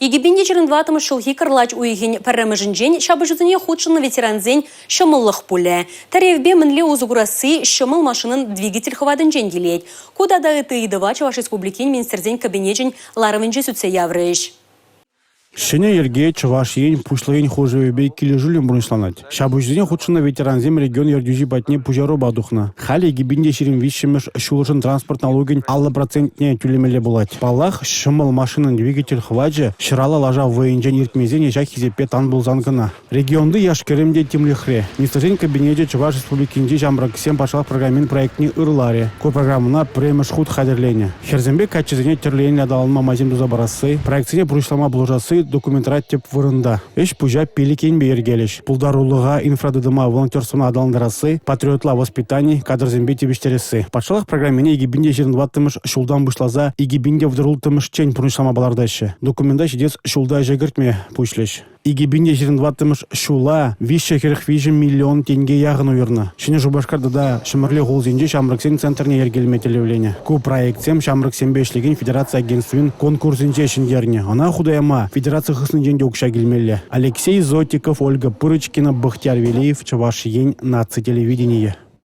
2024 ҫулхи кӑрлач уйӑхӗн пӗрремӗшӗнчен ҫапӑҫусене хутшӑннӑ ветерансен ҫӑмӑллӑх пулӗ. Тӗревпе мӗнле усӑ курасси ҫӑмӑл машинӑн двигатель хӑватӗнчен килет. Ку тата ытти ыйтӑва Чӑваш Республикин Министрсен Кабинечӗн ларӑвӗнче сӳтсе яврӗҫ. Ҫӗнӗ йӗрке Чӑваш Ен Пуҫлӑхӗн хушӑвӗпе килӗшӳллӗн пурнӑҫланать. Ҫапӑҫусене хутшӑннӑ ветерансем регион ертӳҫи патне пуҫарупа тухнӑ. Халӗ 2023-мӗш ҫулшӑн транспорт налукӗн 50 процентне тӳлемелле пулать. Паллах, ҫӑмӑл машинӑн двигатель хӑвачӗ ҫӑраллӑ лаша вӑйӗнчен иртмесен ҫак хисеппе тан пулсан кӑна. Регионти яш-кӗрӗм те тимлӗхре. Министрсен Кабинечӗ Чӑваш Республикинчи ҫамрӑксен патшалӑх программин проектне ырларӗ. Ку программӑна пӗрремӗш хут хатӗрленӗ. Хӗрсемпе каччӑсене тӗрлӗ енлӗ аталанма майсем туса парасси, проектсене пурнӑҫлама пулӑшасси документра тӗп вырӑнта. Ӗҫ-пуҫа пилӗк енпе йӗркелӗҫ. Пултарулӑха, инфратытӑма, волонтерствӑна аталантарасси, патриотла воспитани, кадрсемпе тивӗҫтересси. Патшалӑх программине 2024-мӗш ҫултан пуҫласа 2036-ччен пурнӑҫлама палӑртаҫҫӗ. Документа ҫитес ҫулта ӗҫе кӗртме пуҫлӗҫ. 2024 ҫула 343 миллион тенке яхӑн уйӑрнӑ. Ҫӗнӗ Шупашкар тата Ҫӗмӗрле хулисенче ҫамрӑксен центрне йӗркелеме тӗллевленӗ. Ку проектсем ҫамрӑксемпе ӗҫлекен федераци агентствин конкурсӗнче ҫӗнтернӗ. Ӑна хута яма федераци хыснинчен те укҫа килмелле. Алексей Зотиков, Ольга Пырочкина, Бахтияр Велиев, Чӑваш Ен наци телевиденийӗ.